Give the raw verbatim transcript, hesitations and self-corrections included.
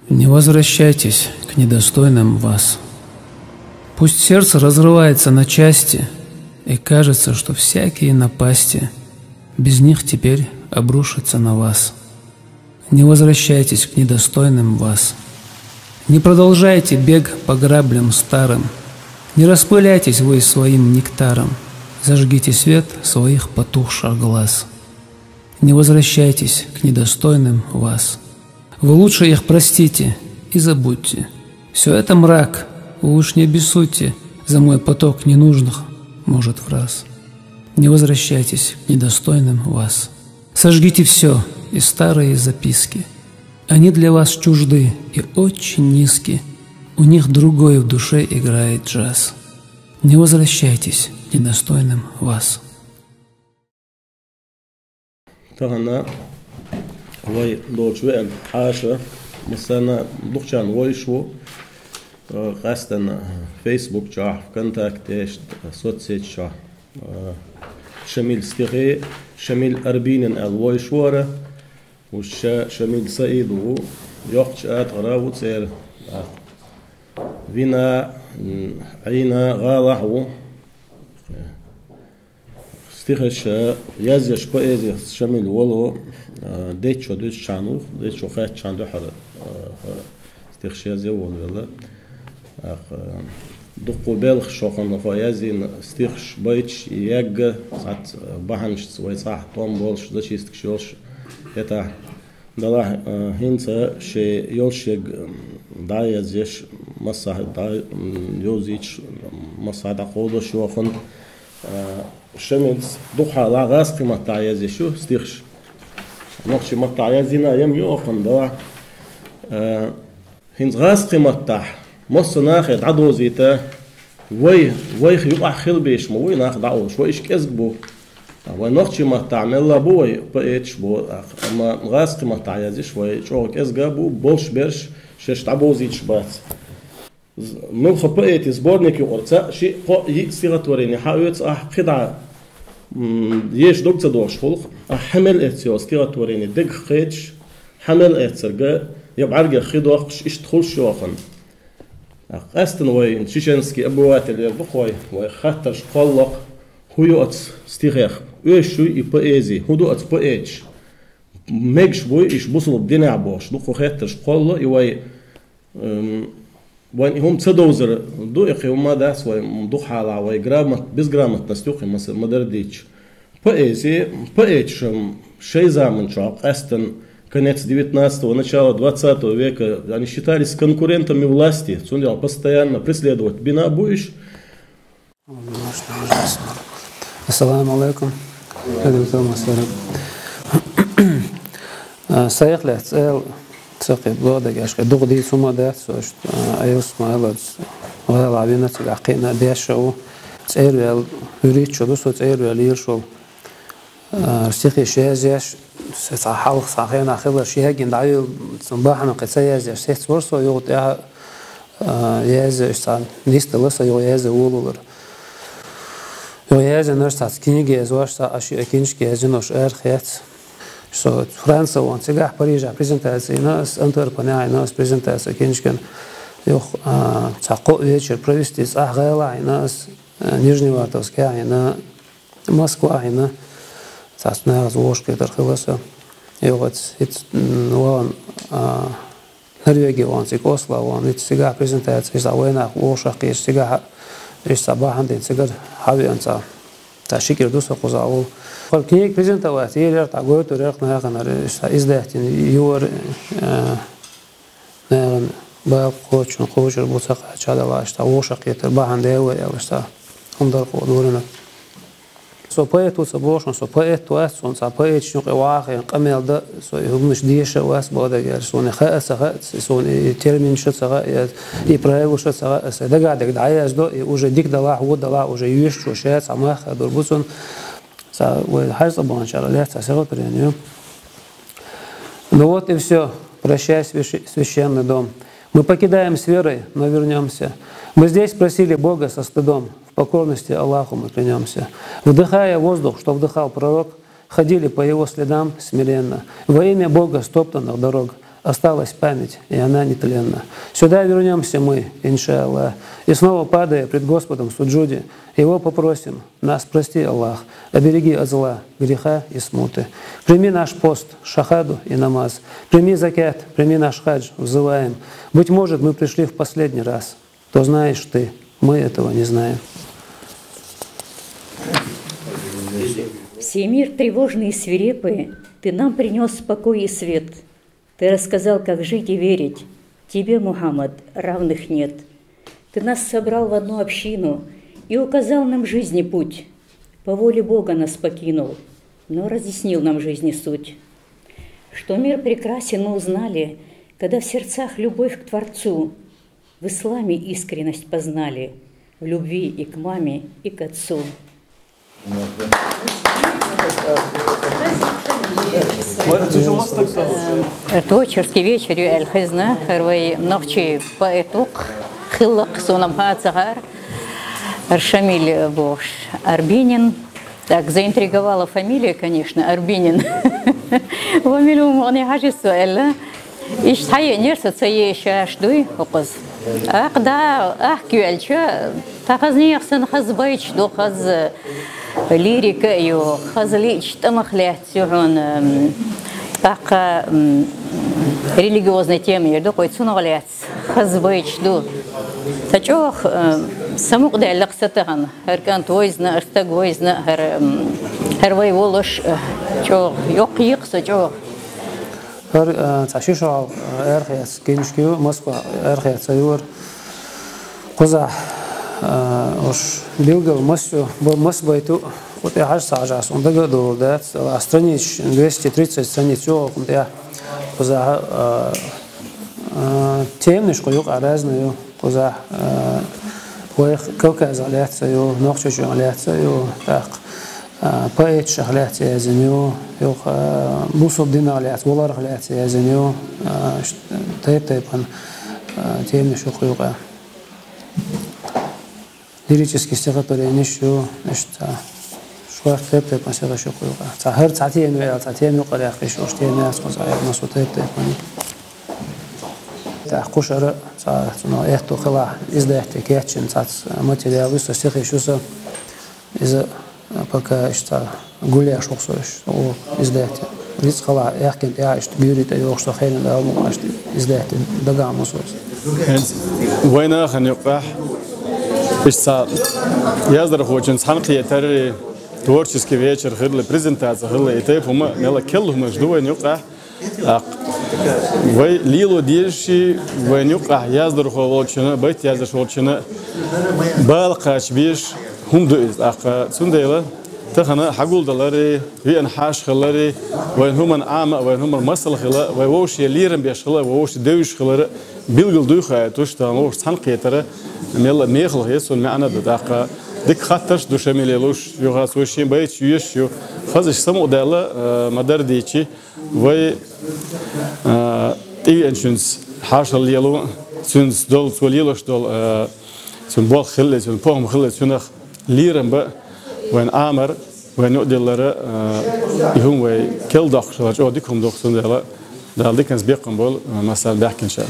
Не возвращайтесь к недостойным вас. Пусть сердце разрывается на части, и кажется, что всякие напасти без них теперь обрушатся на вас. Не возвращайтесь к недостойным вас. Не продолжайте бег по граблям старым. Не распыляйтесь вы своим нектаром. Зажгите свет своих потухших глаз. Не возвращайтесь к недостойным вас. Вы лучше их простите и забудьте. Все это мрак, вы уж не обессудьте за мой поток ненужных, может, фраз. Не возвращайтесь к недостойным вас. Сожгите все и старые записки. Они для вас чужды и очень низки. У них другой в душе играет джаз. Не возвращайтесь к недостойным вас. Тахан вай долчу веан хьаша, массана духчан войшу, э, къастана Facebook ча, ВКонтакте, соцсеть ча. Э, Шамил стихи, Шамил Арбинин ал войшвара, уж ша Шамил Саид ву, йохч атгара ву цер. Вина, м, Айна гала ву. Стихаш, э, язъеш поэзия Шамил волу, э, дечо дуьсчан ву, дечо хатчан дуьхьара, э, стихаш язъе волу вела. Ах, э, дуккху белх шохан хо язйина стихаш байташ ягга, сац, э, бахьанашца вай цхьа том болуш, зачисткаш йолуш, это Далахь, э, хӀинца шен йолшег, м, дӀа а язъеш, массахь дӀа, м, йовзийча, массахь дӀакховдош йохун, э, Шамилс дукхахьалахь гӀазкхи маттахь язъеш ю стихаш. Нохчи маттахь язйина а ям йохун, далахь, э, хӀинца гӀазкхи маттахь массо а нахе дӀадовзийта, вай, вайх юкъахь хила беш ма вуй нах дӀаолуш, вай иштта кӀезиг бу. Вай нохчи маттахь мелла бу вай поэташ бу, амма гӀазкхи маттахь язъеш вай чӀогӀа кӀезга бу, болуш берш шаьш дӀабовзийташ бац. З-, муьлхха поэтийн сборник юкъара цхьаъ, шиъ, кхоъ, йиъ стихотворени хьаоьцу ахь, кхидӀа, м, еша дог ца дохуш гӀуллакх, ахь хьан мел эццо стихотворени дегах кхеташ, хьан мел эццарга я бӀаьргех хи дохкуш, иштта хуьлуш йохун. Къаьстина вай чеченский обыватель вер ду-кх вай, вай хаттарш кхоллакх, хӀун ю оцу стихех? Оьшуш юй и поэзи? ХӀун ду оцу поэташ? Мегаш буй иш бусулба динехь бохуш? Дуккха хеттарш кхолла и вай, м, вайн и хӀума ца довзар ду, и кхин хӀума дац вай, м, дукхахьалахь вай грамот-, безграмотность ю кхин маса ма-дарра дийцча. Поэзи, поэташ шайн заманчохь, къаьстина конец девятнадцатого, начало двадцатого века, они считались конкурентами власти, цундела постоянно преследовать бина а бу иш. Ассаламу алейкум. Алейкум ассалам. А, сайх лаьцна эл, ца кхин, бо дагаш кхин, дукха дийца хӀума дац, со иштта, а, Аюс Смайловс, гӀала вина, цигахь кхиъна деш а ву. ЦӀервел, вуьрхӀитта шо ду со цӀервел лелаш волу. А, стихи ша язъеш, со цхьа хьалха, цхьа хенахь хиларш ягийна дӀавелла, цунна бахьана кхин ца язъеш, сецвара со юха тӀаьхьа, а, язъеш, цхьа нисдала сан юха язъян волавалар. Юха язйинарш цхьацца книга язъеш, цхьа а шиъ а киншка язйинарш арахецна. Со Франце вахана цигахь, Парижехь презентаци йина ас, Антверпенехь йина ас презентаци киншкан. Юха, а, цхьа кхо вечер провести цӀахь гӀала йина ас, а, Нижневартовскехь йина. Москвахь йина, цхьацца нахаца вовшахкхетар хилла сан. Юха ас хӀинца, м, вахана, а, Норвеге вахана, цига Осло вахана, хӀинца цигахь презентаци, иза вайнах вовшахкхеташ, цигахь а, иштта цхьа бахьана дина, цигара хьавеана цхьа. Цхьа ши кӀира ду сан кхузахь волу. Хьо книга презентовать йийр яра, тӀаккха гойтур яра нахана, иштта цхьа издать йина ювар, а, Нахана бакъ кхочун кхочур бу ца кхача далаш, цхьа вовшахкхетар бахьана дела вай аьлла, цхьа хӀума дара кхо дурина. Со поэт ву ца бохуш, со поэт вац, суна цхьа поэташна юкъе вахийна къамел дан, со и хӀуманаш деша а вац, бакъдерг аьлча, суна и хаа а ца хаьа, суна и терминаш а ца хаьа, и правилаш а ца хаьа, аса дагахь дерг дӀаяздо, и уже дика далахь, вон далахь, уже йоьшучо ша цхьа мах а дур бу цунна. Цхьа вай хьаьрцӀа баханчара лаьцна цхьа стихотворени ю. Ну вот и все. Прощай, свящ-, священный дом. Мы покидаем с верой, но вернемся. Мы здесь просили Бога со стыдом, в покорности Аллаху мы клянемся. Вдыхая воздух, что вдыхал пророк, ходили по его следам смиренно. Во имя Бога стоптанных дорог Осталась память, и она нетленна. Сюда вернемся мы, иншаллах, и снова, падая пред Господом в суджуде, Его попросим: нас прости, Аллах, обереги от зла, греха и смуты. Прими наш пост, шахаду и намаз. Прими закят, прими наш хадж, взываем. Быть может, мы пришли в последний раз. То знаешь ты, мы этого не знаем. Всемир тревожный и свирепый, ты нам принес покой и свет. Ты рассказал, как жить и верить. Тебе, Мухаммад, равных нет. Ты нас собрал в одну общину и указал нам жизни путь. По воле Бога нас покинул, но разъяснил нам жизни суть. Что мир прекрасен, мы узнали, когда в сердцах любовь к Творцу, в исламе искренность познали, в любви и к маме, и к отцу. Творческий вечер ю аьлла хезна, хӀара вай нохчий поэт ву-кх, хилла-кх, сона-м хьа ца хаьара, хӀара Шамиль бохуш, Арбенин. Так, заинтриговала фамилия, конечно, Арбенин. Ва мила ву мукъане хьажа со аьлла. Иштта хьаеанера со, ца еш шаьш дуй хӀокхуза. ТӀаккха да, ахка йоьлча, тӀаккха хаза нехан санна хаза байташ ду, хаза лирика а ю, хаза лиъча тӀамах лаьцна ю хьуна, м, тӀаккха, м, религиозная тема яр ду, кхой цунах лаьцна хаза байташ ду. Ца чӀогӀа, э, самукъадаьлла-кх са тахана, хӀара кӀант вайзна, хӀара стаг вайзна, хӀара, м, хӀара вай волуш, э, чӀогӀа йоккха йикх со чӀогӀа. ХӀара, а, цхьа ши шо хьалха, а, аьрхаэцна книжка ю, Москва аьрхаэцна ца юра. Кхузахь, а, уж билггал маса ю, ба-, маса байт ю, кху тӀехь хьажа ца хьажахь, суна дага а долур дац, а, страниц, двести тридцать страниц ю кху тӀехь. Кхузахь, а, а, теманаш кху юкъахь разный ю. Кхузахь, а, вайх Кавказах лаьцна ю, Нохчийчоьнах лаьцна ю, тӀаккха, а, поэташах лаьцна яздина ю, юха, а, бусалба динах лаьцна, валарх лаьцна яздина ю, а, ш-, тайп-тайпана, а, теманаш ю кху юкъахь. Лирический стихотворенеш ю, иштта, шорта тайп-тайпана стихаш ю кху юкъахь. Цхьа хӀара цхьа тема ю аьлла, цхьа тема юкъара яьккхина, уьш тема яц кхузахь, массо тайп-тайпана ю. ТӀаккха кху шарахь цхьа цунах аьтто хилахь, издать де кечйина цхьацца материал ю сан, стихаш ю сан. Иза пока иштта гулъеш ву-кх со уьш, о, издать де. Ницкъ хилахь, аьхкенна тӀехь иштта гуьйре тӀе йохуш со хенан Дала мукъ лахь, издать де дагахь ма со иза. ХӀинца вайн нахана юкъахь иштта цхьа яздархочун цхьаьнакхетар, творческий вечер хилла, презентаци хилла, и тайпа хӀума мел керла хӀуманаш ду вайн юкъахь. ТӀаккха вай лело дезаш, вайн юкъахь яздархо волчунна, байт яздеш волчунна бала кхача безаш хӀума ду иза. ТӀаккха цундела тахана хьагулдалар, веана хьаша хилар, вайн хӀуманна Ӏама а, вайн хӀуманна масал хила, вай вовшашна лерам беш хила, вай вовшашна девзаш хилар билггал дуй хаийтуш, тахана вовшашна цхьаьнакхетар мел мехала хета суна, маьӀна а ду. ТӀаккха дика хаттарш ду Шамиле луш, юха цо шен байташ йоьшуш ю. Хаза иштта самукъадаьлла, а, ма-дарра дийцича, вай, а, тӀевеанчуьнца хьаьшал лело, цуьнца долу, цо лелош долу, а, цуьнан болх хилла, цуьнан похӀма хилла, цуьнах лерам бан, вайн Ӏамар, вайн юкъадиллар, а, и хӀума вай керла доккхуш хилар чӀогӀа дика хӀума ду-кх, цундела Дала диканца бекхам болу, а, массарна баьхкинчарна.